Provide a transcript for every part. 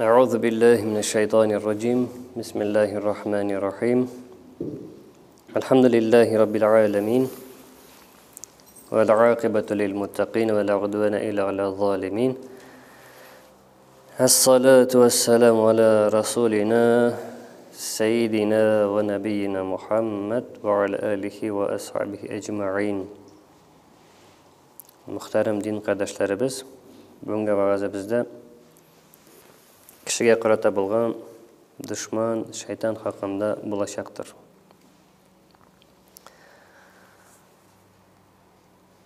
أعوذ بالله من الشيطان الرجيم بسم الله الرحمن الرحيم الحمد لله رب العالمين والعاقبة للمتقين ولا عدوان إلا على الظالمين الصلاة والسلام على رسولنا سيدنا ونبينا محمد وعلى آله وأصحابه أجمعين Мөхтәрәм дин кардәшләребез, бүгенге вәгазебездә кешегә карата булган дошман, шайтан хакында булачактыр.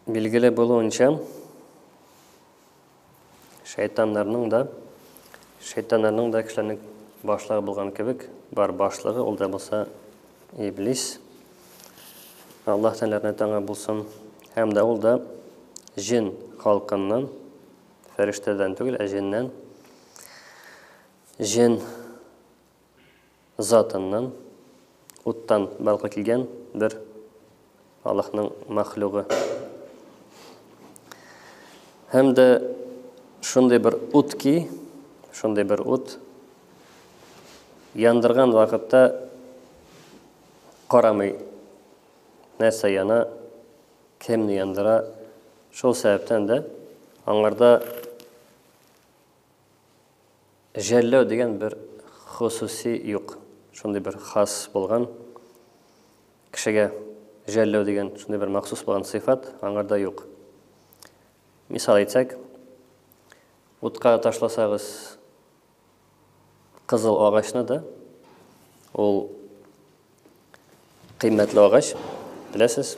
Билгеле булуынча, шайтаннарның да шайтаннарның да кешеләрнең башлыгы булган кебек, бар башлыгы, ул да булса иблис. Аллаһ ләгънәте аңа булсын. Һәм дә ул да җен халкыннан, фәрештәдән түгел, ә җеннән. Җен затыннан, уттан барлыкка килгән бер Аллаһның махлугы. Һәм дә шундый бер ут ки, шундый бер ут яндырган вакытта карамый нәрсә яна, кемне яндыра, шул сәбәптән дә аңарда Жәлләү дигән бер хосуси юк. Шундый бер хас булган кешегә жәлләү дигән шундый бер махсус булган сыйфат аңарда юк. Мисал әйтсәк, утка ташласагыз кызыл агачны да, ул кыйммәтле агач, беләсез.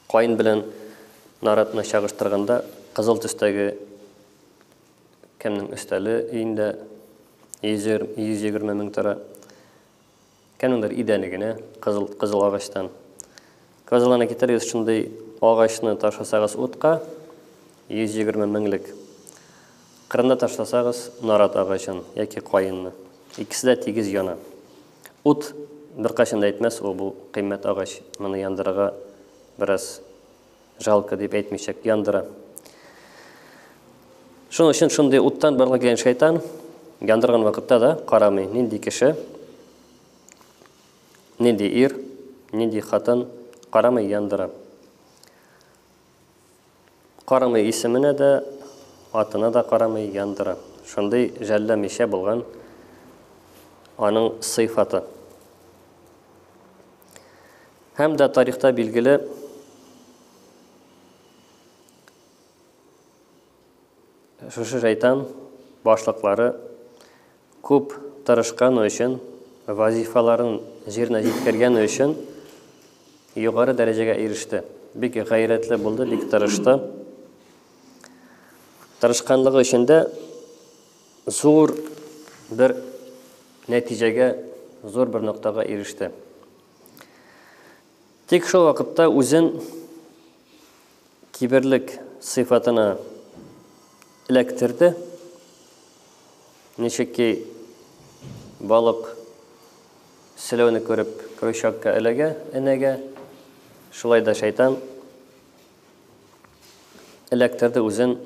Каен белән наратны чагыштырганда кызыл төстәге Кемнең өстәле өендә 120 мең тора. Кемнеңдер идәне генә кызыл, кызыл агачтан. Кызылны китерегез, шундый агачны ташласагыз утка, 120 меңлек. Кырында ташласагыз нарат агачын яки каенны. Икесе дә тигез яна. Ут беркайчан да әйтмәс, о, бу кыйммәт агач, моны яндырырга бераз Жалко дип әйтмичә, яндыра. Шуның өчен шундый уттан барлык килгән шайтан яндырган вакытта да карамый, нинди кеше, нинди ир, нинди хатын, карамый яндыра. Карамый исеменә дә, атына да карамый яндыра. Шундый жәлләмичә булган аның сыйфаты. Һәм дә тарихта билгеле шушы шайтан башлыклары күп тырышкан өчен, вазифаларын җиренә җиткергән өчен югары дәрәҗәгә иреште. Бик гайрәтле булды, бик тырышты. Тырышканлыгы өчен дә зур бер нәтиҗәгә, зур бер ноктага иреште. Тик шул вакытта үзен киберлек сыйфатына эләктерде. Ничек ки балык селәүне күреп крючокка эләгә, энәгә, шулай да шайтан эләктерде үзен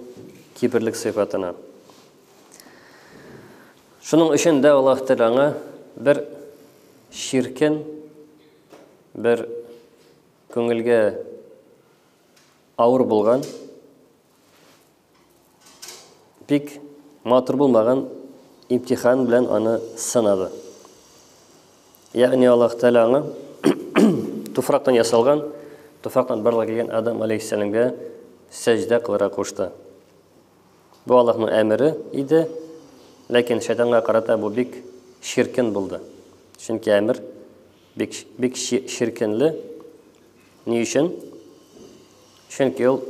киберлек сыйфатына. Шуның өчен дә Аллаһ Тәгалә аңа бер чиркен, бер күңелгә авыр булган, бик матур булмаган имтихан белән аны сынады. Ягъни Аллаһ Тәгалә аңа туфрактан ясалган, туфрактан барлыкка килгән Адам алейһиссәламгә сәҗдә кылырга кушты. Бу Аллаһның әмере иде, ләкин шайтанга карата бу бик чиркен булды. Чөнки әмер бик бик чиркенле. Ни өчен? Чөнки ул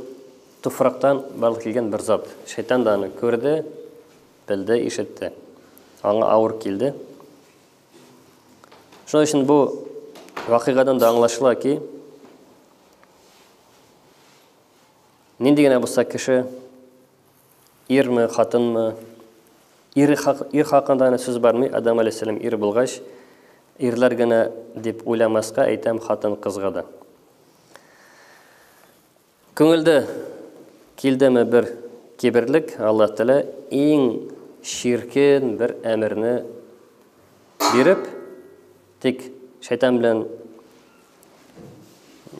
туфрактан барлык килгән бер зат. Шайтан да аны күрде, белде, ишетте. Аңа авыр килде. Шуның өчен бу вакыйгадан да аңлашыла ки, Нинди генә булса кеше, ирме, хатынмы, ир, ир хакында гына сүз бармый, Адам алейһиссәлам ир булгач, ирләр генә дип уйламаска әйтәм хатын-кызга да. Күңелдә килдеме бер киберлек, Аллаһ Тәгалә иң чиркен бер әмерне биреп, тик шайтан белән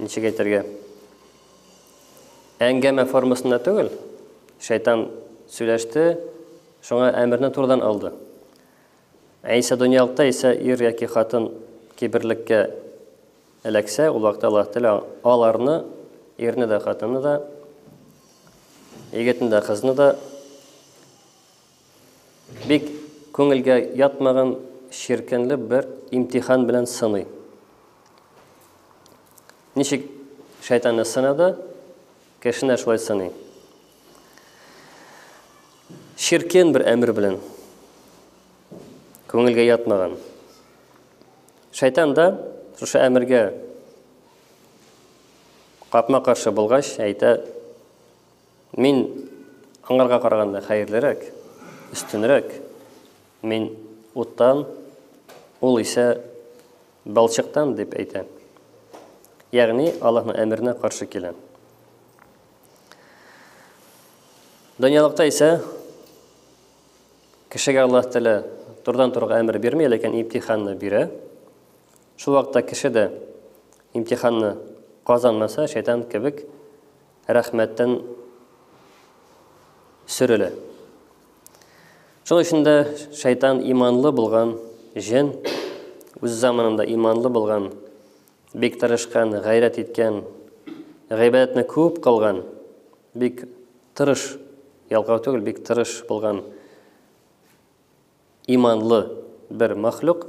ничек әйтергә, әңгәмә формасында түгел, шайтан сөйләште, шуңа әмерне турыдан алды. Ә исә дөньялыкта исә ир яки хатын киберлеккә эләксә, ул вакытта Аллаһ Тәгалә аларны, ирне дә, хатынны да, егетне дә, кызны да бик күңелгә ятмаган чиркенле бер имтихан белән сыный. Ничек шайтанны сынады, кешене шулай сыный. Чиркен бер әмер белән. Күңелгә ятмаган. Шайтан да шушы әмергә капма-каршы булгач, әйтә, мин аңарга караганда хәерлерәк, өстенрәк, мин уттан, ул исә балчыктан дип әйтә. Ягъни Аллаһның әмеренә каршы килә. Дөньялыкта исә кешегә Аллаһ Тәгалә турыдан-турыга әмер бирми, ләкин имтиханны бирә. Шул вакытта кеше дә имтиханны казанмаса, шайтан кебек рәхмәттән сөрелә. Шуның өчен дә шайтан иманлы булган җен, үз заманында иманлы булган, бик тырышкан, гайрәт иткән, гыйбадәтне күп кылган, бик тырыш, ялкау түгел, бик тырыш булган иманлы бер махлук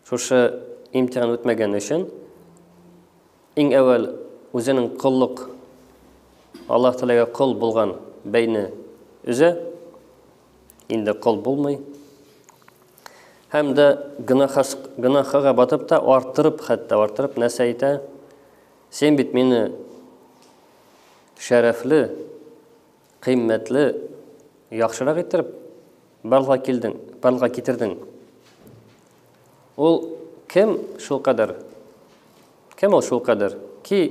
шушы имтихан үтмәгән өчен иң әүвәл үзенең коллык Аллаһ Тәгаләгә кол булган бәйне өзә, инде кол булмый. Һәм дә гөнаһка батып та арттырып, хәтта арттырып нәрсә әйтә? Син бит мине шәрәфле, кыйммәтле, яхшырак иттереп барлыкка килдең, барлыкка китердең. Ул кем шулкадәр? Кем ул шулкадәр? Ки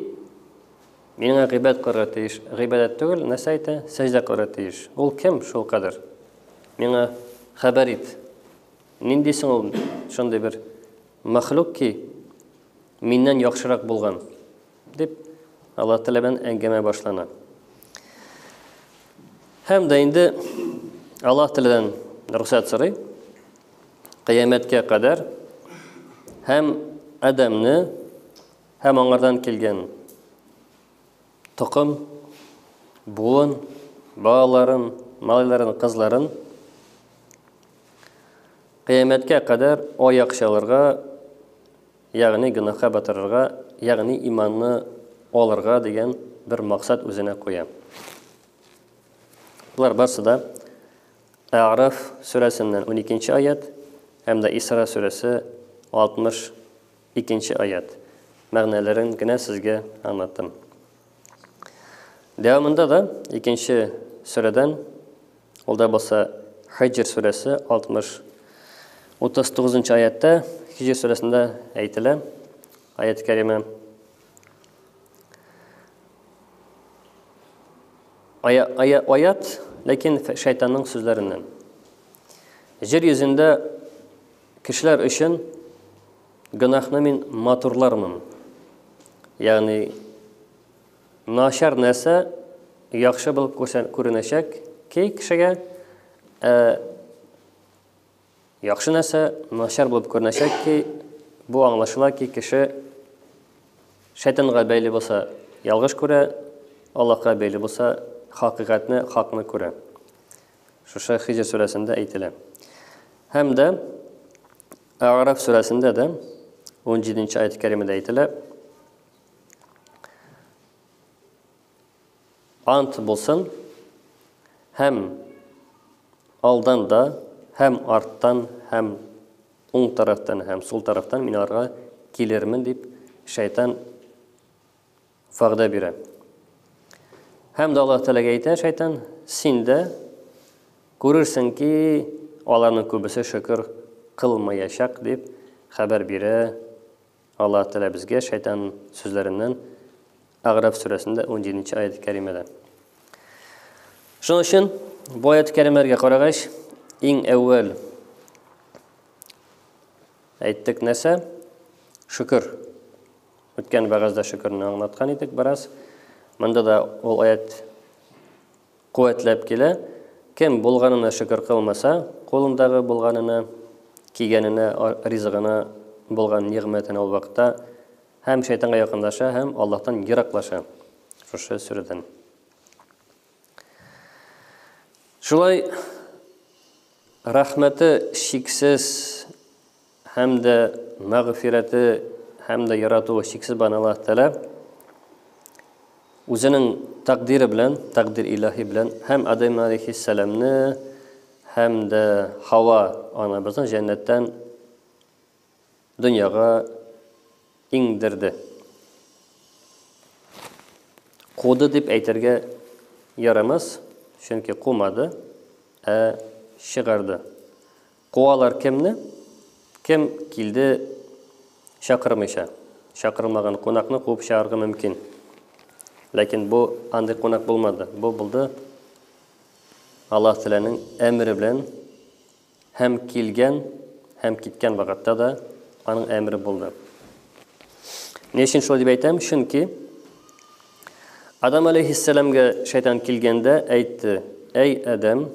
миңа гыйбадәт кылырга тиеш. Гыйбадәт түгел, нәрсә әйтә? Сәҗдә кылырга тиеш. Ул кем шулкадәр? Миңа хәбәр ит. Нинди соң ул шундый бер мәхлук ки, миннән яхшырак булган? Дип Аллаһ Тәгалә белән әңгәмә башлана. Һәм дә инде Аллаһ Тәгаләдән рөхсәт сорый. Кыямәткә кадәр һәм Адәмне һәм аңардан килгән токым, буын, балаларын, малайларын, кызларын кыямәткә кадәр аяк чалырга, ягъни гөнаһка батырырга, ягъни иманны алырга дигән бер максат үзенә куя. Болар барсы да Әгъраф сүрәсеннән 12 нче аять һәм дә Исра сүрәсе 62 нче аять мәгънәләрен генә сезгә аңлаттым. Дәвамында да икенче сүрәдән, ул да булса Хиҗр сүрәсе 60 39 нчы аятта Хиҗр сүрәсендә әйтелә аят кәримә. Ая, ая, аят, ләкин шайтанның сүзләреннән. Җир йөзендә кешеләр өчен гөнаһны мин матурлармын. Ягъни начар нәрсә яхшы булып күренәчәк ки кешегә, ә Яхшы нәрсә начар булып күренәчәк ки, бу аңлашыла ки, кеше шайтанга бәйле булса, ялгыш күрә, Аллаһка бәйле булса, хакыйкатьне, хакны күрә. Шушы Хиҗр сүрәсендә әйтелә. Һәм дә Әгъраф сүрәсендә дә 17 нче аят кәримәдә әйтелә. Ант булсын, һәм алдан да, һәм арттан, һәм уң тарафтан, һәм сул тарафтан мин аларга килермен, дип шайтан вәгъдә бирә. Һәм дә Аллаһ Тәгаләгә әйтә шайтан, син дә күрерсең ки, аларның күбесе шөкер кылмаячак, дип хәбәр бирә Аллаһ Тәгалә безгә шайтан сүзләреннән Әгъраф сүрәсендә 17 нче аят кәримәдә. Шуның өчен бу аят кәримәләргә карагач, Иң әүвәл әйттек нәрсә? Шөкер. Үткән вәгазьдә шөкерне аңлаткан идек бераз. Монда да ул аять куәтләп килә. Кем булганына шөкер кылмаса, кулындагы булганына, кигәненә, ризыгына булган нигъмәтенә ул вакытта һәм шайтанга якынлаша, һәм Аллаһтан ераклаша. Шушы сүрәдән. Шулай рәхмәте чиксез һәм дә мәгъфирәте һәм дә яратуы чиксез булган Аллаһ Тәгалә үзенең тәкъдире белән, тәкъдир илаһи белән һәм Адәм алейхиссәламне һәм дә Хава анабызны җәннәттән дөньяга иңдерде. Куды дип әйтергә ярамас, чөнки кумады, ә чыгарды. Куалар кемне? Кем килде чакырмыйча? Чакырылмаган кунакны куып чыгарырга мөмкин. Ләкин бу андый кунак булмады. Бу булды Аллаһ Тәгаләнең әмере белән Һәм килгән, һәм киткән вакытта да аның әмере булды. Ни өчен шулай дип әйтәм? Чөнки Адам алейхиссәламгә шайтан килгәндә әйтте: "Әй Адәм,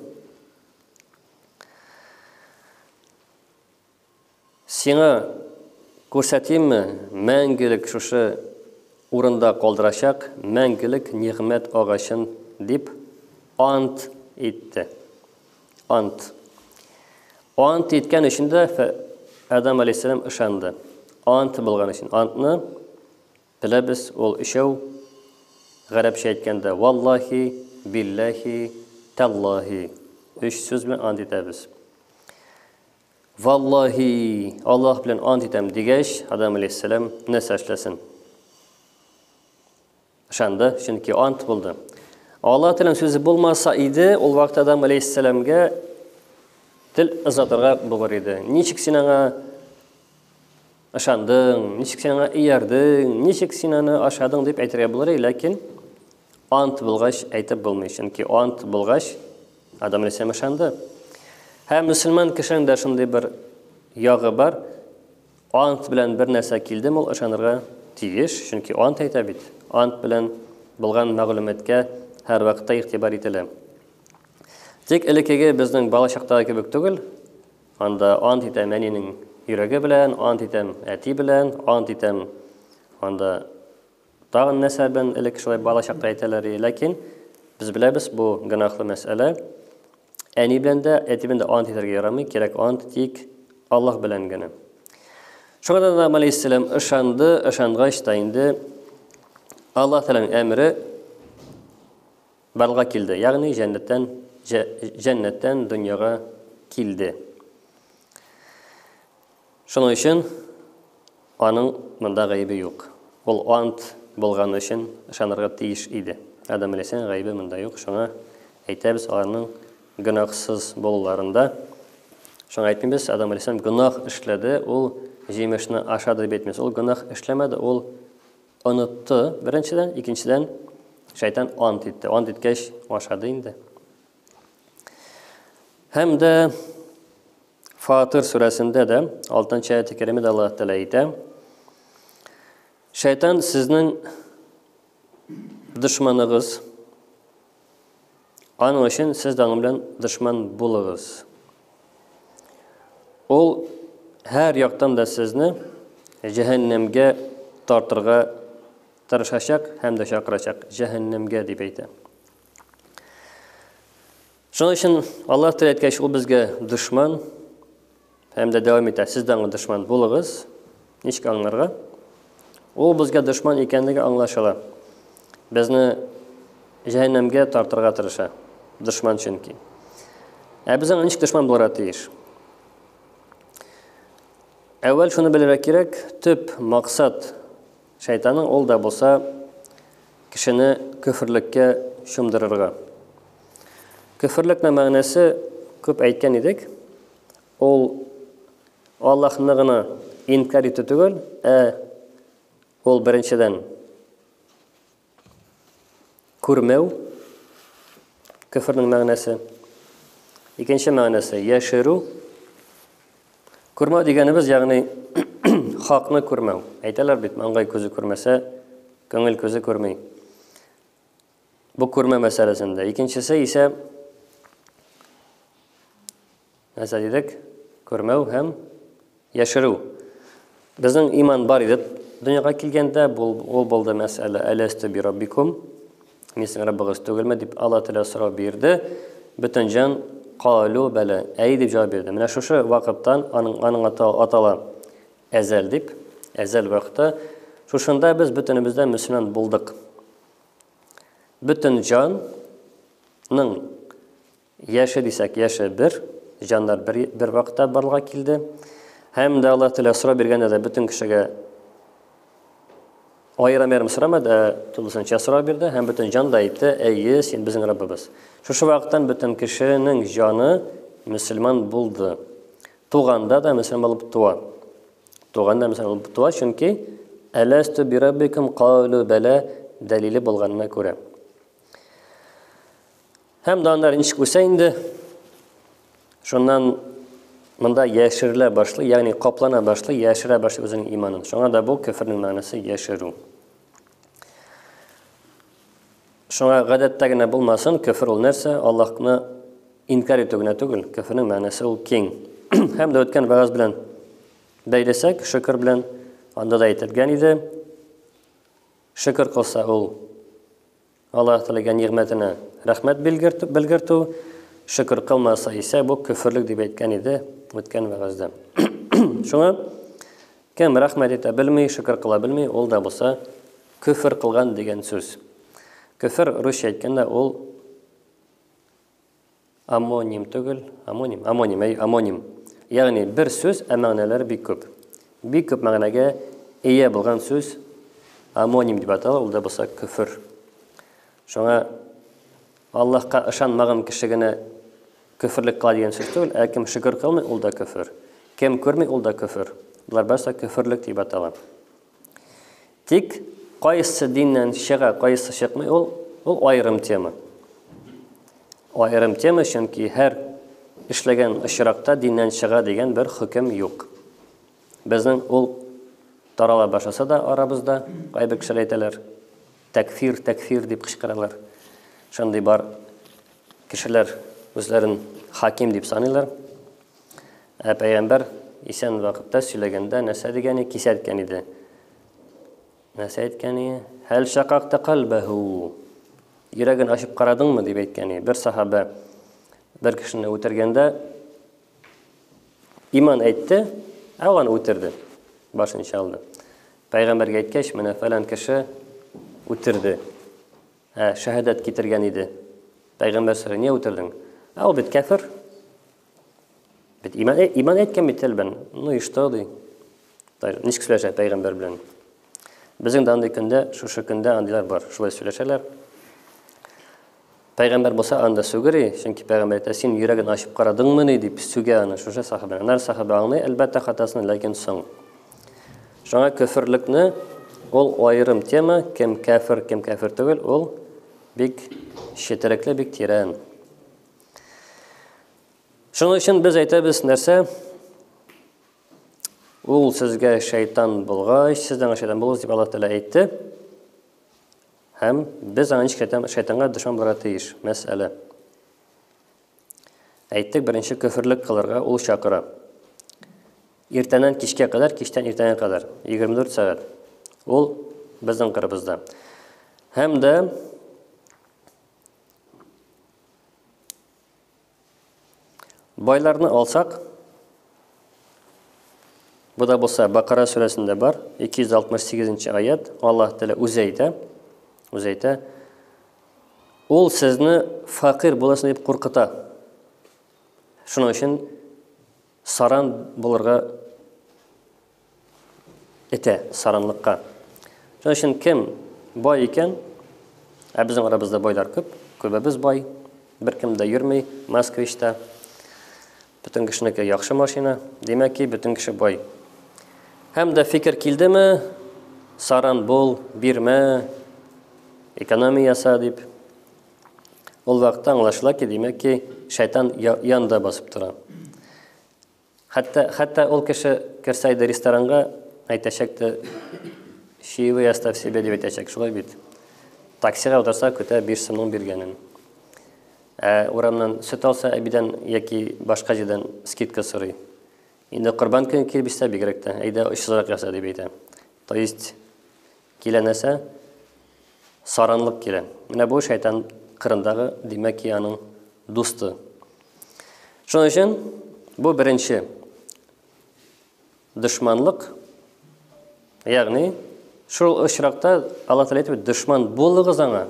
сиңа күрсәтимме мәңгелек шушы урында калдырачак мәңгелек нигъмәт агачын?" дип ант итте. Ант. Ант иткән өчен дә Адам алейһиссәлам ышанды. Ант булган өчен. Антны беләбез, ул өчәү гарәпчә әйткәндә валлахи, биллахи, таллахи. Өч сүз белән ант итәбез. Валлахи, Аллаһ белән ант итәм дигәч, Адам алейһиссәлам нәрсә эшләсен? Ышанды, чөнки ант булды. Алла Тәгаләнең сүзе булмаса иде, ул вакытта Адам алейһиссәламгә тел озатырга булыр иде. Ничек син аңа ышандың, ничек син аңа иярдең, ничек син аны ашадың дип әйтергә булыр иде, ләкин ант булгач әйтеп булмый, чөнки ант булгач Адам алейһиссәлам ышанды. Һәм мөселман кешенең дә шундый бер ягы бар. Ант белән бер нәрсә килдеме, ул ышанырга тиеш, чөнки ант әйтә бит. Ант белән булган мәгълүматка һәрвакытта игътибар ителә. Тик элеккеге безнең бала чактагы кебек түгел. Анда ант итәм әнинең йөрәге белән, ант итәм әти белән, ант итәм анда тагын нәрсә белән элек шулай бала чакта әйтәләр. Ләкин без беләбез, бу гөнаһлы мәсьәлә. Әни белән дә, әти белән дә ант итәргә ярамый, кирәк ант тик Аллаһ белән генә. Шуңа да Адам алейһиссәлам ышанды, ышангач та инде Аллаһ Тәгаләнең әмере барлыкка килде, ягъни җәннәттән җәннәттән дөньяга килде. Шуның өчен аның монда гаебе юк. Ул ант булганы өчен ышанырга тиеш иде. Адам алейһиссәлам гаебе монда юк. Шуңа әйтәбез аларның гөнаһсыз булуларында. Шуңа әйтмибез, Адам алейһиссәлам гөнаһ эшләде, ул җимешне ашады дип әйтмибез. Ул гөнаһ эшләмәде, ул онытты, беренчедән, икенчедән, шайтан ант итте. Ант иткәч, ашады инде. Һәм дә Фатыр сүрәсендә дә 6 аят кәримәдә Аллаһ Тәгалә әйтә: Шайтан сезнең дошманыгыз. Аның өчен сез дә аның белән дошман булыгыз. Ул һәр яктан да сезне җәһәннәмгә тартырга тырышачак һәм дә чакырачак. Җәһәннәмгә дип әйтә. Шуның өчен Аллаһ Тәгалә әйткәч, ул безгә дошман һәм дә дәвам итә. Сез дә аңа дошман булыгыз. Ничек аңларга? Ул безгә дошман икәнлеге аңлашыла. Безне җәһәннәмгә тартырга тырыша. Дошман чөнки. Ә без аңа ничек дошман булырга тиеш? Әүвәл шуны белергә кирәк, төп максат шайтанның ул да булса кешене көферлеккә чумдырырга. Көферлекнең мәгънәсе күп әйткән идек. Ул Аллаһны гына инкар итү түгел, ә ул беренчедән күрмәү көфернең мәгънәсе. Икенче мәгънәсе яшерү. Күрмәү дигәнебез, ягъни хакны күрмәү. Әйтәләр бит, маңгай күзе күрмәсә, күңел күзе күрми. Бу күрмә мәсьәләсендә. Икенчесе исә нәрсә дидек? Күрмәү һәм яшерү. Безнең иман бар иде дөньяга килгәндә, ул булды мәсьәлә әләстү би раббикум. Мин сезнең Раббыгыз түгелме дип Алла Тәгалә сорау бирде. Бөтен җан калу бәлә, әй дип җавап бирде. Менә шушы вакыттан аның аның атала әзәл дип, әзәл вакыты. Шушында без бөтенебез дә мөселман булдык. Бөтен җанның Яше дисәк, яше бер, җаннар бер, бер вакытта барлыкка килде. Һәм дә Аллаһ Тәгалә сорау биргәндә дә бөтен кешегә аерым-аерым сорамады, ә тулысынча сорау бирде һәм бөтен җан да әйтте, әйе, син безнең Раббыбыз. Шушы вакыттан бөтен кешенең җаны мөселман булды. Туганда да мөселман булып туа. Туганда мөселман булып туа, чөнки әләстү бираббикум калу бәлә дәлиле булганына күрә. Һәм дә аннары ничек үсә инде, шуннан монда яшерелә башлый, ягъни каплана башлый, яшерә башлый үзенең иманын. Шуңа да бу көфернең мәгънәсе яшерү. Шуңа гадәттә генә булмасын, көфер ул нәрсә? Аллаһны инкар итү генә түгел, көфернең мәгънәсе ул киң. Һәм дә үткән вәгазь белән бәйләсәк, шөкер белән анда да әйтелгән иде. Шөкер кылса ул Аллаһ Тәгаләгә нигъмәтенә рәхмәт белгертү, шөкер кылмаса исә бу көферлек дип әйткән иде үткән вәгазьдә. Шуңа кем рәхмәт итә белми, шөкер кыла белми, ул да булса көфер кылган дигән сүз. Көфер русча әйткәндә ул Амоним түгел, амоним, амоним, әй, амоним. Ягъни бер сүз, ә мәгънәләре бик күп. Бик күп мәгънәгә ия булган сүз амоним дип атала, ул да булса көфер. Шуңа Аллаһка ышанмаган кеше генә көферлек кыла дигән сүз түгел, ә кем шөкер кылмый, ул да көфер. Кем күрми, ул да көфер. Болар барысы да көферлек дип атала. Тик кайсы диннән чыга, кайсы чыкмый, ул ул аерым тема. Аерым тема, чөнки һәр эшләгән очракта диннән чыга дигән бер хөкем юк. Безнең ул тарала башласа да арабызда кайбер кешеләр әйтәләр, тәкфир, тәкфир дип кычкыралар. Шундый бар кешеләр үзләрен хаким дип саныйлар. Ә пәйгамбәр исән вакытта сөйләгәндә нәрсә дигән иде, кисәткән иде. Нәрсә әйткән иде? Хәл шакакта калбәһу. Йөрәген ачып карадыңмы дип әйткән иде. Бер сахаба бер кешене үтергәндә иман әйтте, ә ул аны үтерде. Башын чалды. Пәйгамбәргә әйткәч, менә фәлән кеше үтерде. Ә шәһадәт китергән иде. Пәйгамбәр сорый, не үтердең? Ә ул бит кәфер. Бит иман, э, иман әйткән бит тел белән. Ну и что ди? Ничек сөйләшә пәйгамбәр белән? Безнең дә андый көндә, шушы көндә андыйлар бар. Шулай сөйләшәләр. Пәйгамбәр булса анда сүгери, чөнки пәйгамбәр әйтә, син йөрәген ачып карадыңмыни дип сүгә аны шушы сахабә. Аннары сахабә аңлый, әлбәттә хатасын, ләкин соң. Шуңа көферлекне ул аерым тема, кем кәфер, кем кәфер түгел, ул бик четерекле, бик тирән. Шуның өчен без әйтәбез нәрсә? Ул сезгә шайтан булгач, сез дә аңа шайтан булыгыз дип Аллаһ Тәгалә әйтте. Һәм без аңа ничек шайтанга дошман булырга тиеш? Мәсьәлә. Әйттек, беренче көферлек кылырга ул чакыра. Иртәннән кичкә кадәр, кичтән иртәнгә кадәр, 24 сәгать. Ул безнең кырыбызда. Һәм дә Байларны алсак, бу да булса Бакара сүрәсендә бар, 268 нче аят, Аллаһ Тәгалә үзе әйтә, үзе әйтә, ул сезне факир буласың дип куркыта. Шуның өчен саран булырга этә саранлыкка. Шуның өчен кем бай икән, ә безнең арабызда байлар күп, күбебез бай, беркем дә йөрми Москвичта. Бөтен кешенеке яхшы машина, димәк ки, бөтен кеше бай. Һәм дә фикер килдеме, саран бул, бирмә, экономия яса дип. Ул вакытта аңлашыла ки, димәк ки, шайтан янда басып тора. Хәтта, хәтта ул кеше керсә иде ресторанга, әйтәчәк тә, чаевые оставь себе дип әйтәчәк, шулай бит. Таксига утырса, көтә 5 сумның биргәнен. Ә урамнан сөт алса, әбидән яки башка җирдән скидка сорый. Инде корбан көне килеп җитсә, бигрәк тә, әйдә очсызрак яса дип әйтә. То есть килә нәрсә? Саранлык килә. Менә бу шайтан кырындагы, димәк ки, аның дусты. Шуның өчен бу беренче дошманлык, ягъни шул очракта Алла Тәгалә әйтеп, дошман булыгыз аңа.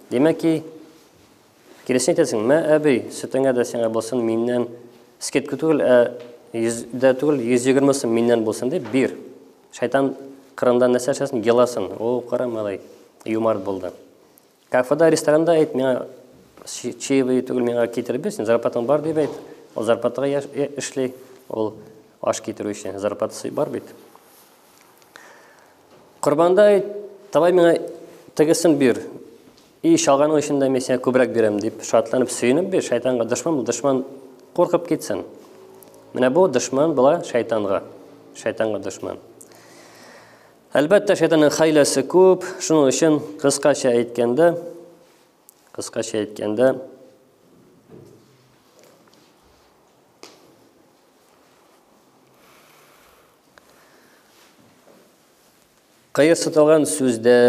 Димәк ки, киресен әйтәсең, мә әби, сөтеңә дә сиңа булсын, миннән скидка түгел, ә 100 дә түгел, 120 сум миннән булсын дип бир. Шайтан кырында нәрсә эшләсен, еласын. О, кара малай, юмарт булды. Кафеда, ресторанда әйт, миңа чаевые түгел, миңа китереп бир, син зарплатаң бар дип әйт. Ул зарплатага эшли, ул аш китерүче, зарплатасы бар бит. Корбанда әйт, давай миңа тегесен бир. И чалганың өчен дә мин сиңа күбрәк бирәм дип шатланып, сөенеп бир, шайтанга дошман бул, дошман куркып китсен. Менә бу дошман була шайтанга. Шайтанга дошман. Әлбәттә, шайтанның хәйләсе күп, шуның өчен кыскача әйткәндә, кыскача әйткәндә, Кыерсытылган сүздә,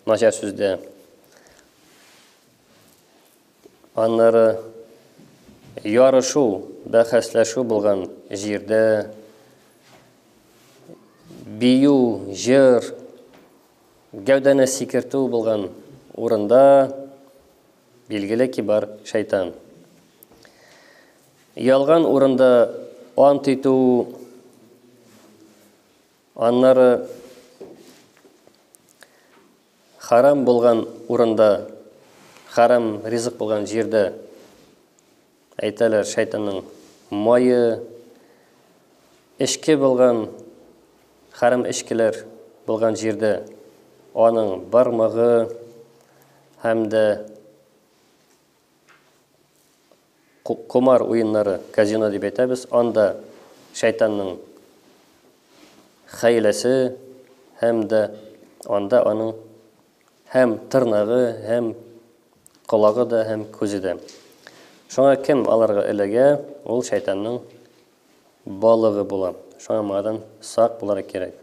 начар сүздә. Аннары ярышу, бәхәсләшү булган җирдә, бию, җыр, гәүдәне сикертү булган урында билгеле ки бар шайтан. Ялган урында ант итү, Аннары харам булган урында, харам ризык булган җирдә әйтәләр, шайтанның мае, эчке булган, харам эчкеләр булган җирдә аның бармагы һәм дә Комар уеннары, казино дип әйтәбез, анда шайтанның хәйләсе һәм дә анда аның һәм тырнагы, һәм колагы да, һәм күзе дә. Шуңа кем аларга эләгә, ул шайтанның балыгы була. Шуңа моңардан сак булырга кирәк.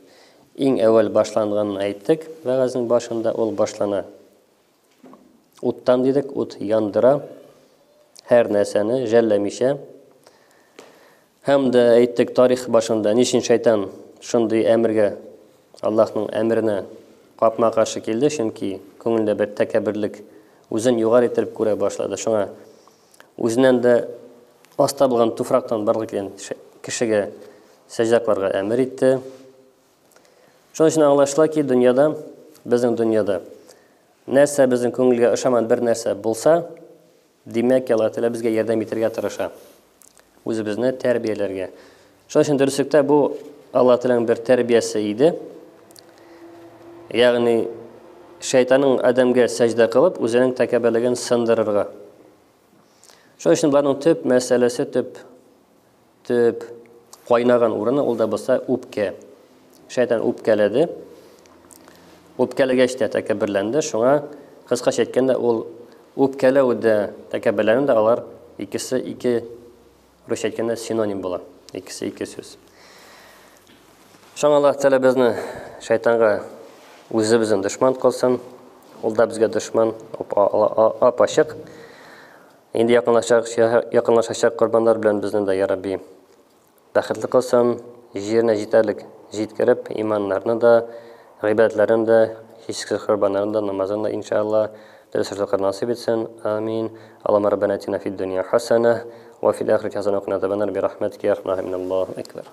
Иң әүвәл башланганын әйттек, вәгазьнең башында ул башлана. Уттан дидек, ут яндыра һәр нәрсәне жәлләмичә. Һәм дә әйттек тарих башында, ни өчен шайтан шундый әмергә, Аллаһның әмеренә капма-каршы килде, чөнки күңелендә бер тәкәбберлек үзен югары иттереп күрә башлады. Шуңа үзеннән дә аста булган туфрактан барлык килгән кешегә сәҗдә кылырга әмер итте. Шуның өчен аңлашыла ки, дөньяда, безнең дөньяда нәрсә безнең күңелгә ошаман бер нәрсә булса, димәк, Аллаһ Тәгалә безгә ярдәм итәргә тырыша. Үзебезне тәрбияләргә. Шуның өчен дөреслектә бу Аллаһ Тәгаләнең бер тәрбиясе иде. Ягъни шайтанның адәмгә сәҗдә кылып, үзенең тәкәбберлеген сындырырга. Шуның өчен боларның төп мәсьәләсе, төп Төп кайнаган урыны ул да булса үпкә. Шайтан үпкәләде. Үпкәләгәч тә тәкәбберләнде. Шуңа кыскача әйткәндә ул үпкәләү дә, тәкәбберләнү дә алар икесе ике русча әйткәндә синоним була. Икесе ике сүз. Шуңа Аллаһ Тәгалә безне шайтанга үзебезнең дошман кылсын. Ул да безгә дошман, ап-ачык. Инде якынлашачак, якынлашачак корбаннар белән безне дә, я Рабби, бәхетле кылсын, җиренә җитәрлек җиткереп, иманнарны да, гыйбадәтләрен дә, һичшиксез корбаннарын да, намазын да, иншалла, дөрес эшләргә насыйп итсен. Амин. Аллаһумма раббана атина фид дөнья хасана, ва фил ахирати хасана ва кина азабаннар би рахматика я архамар рахимин. Аллаһу акбар.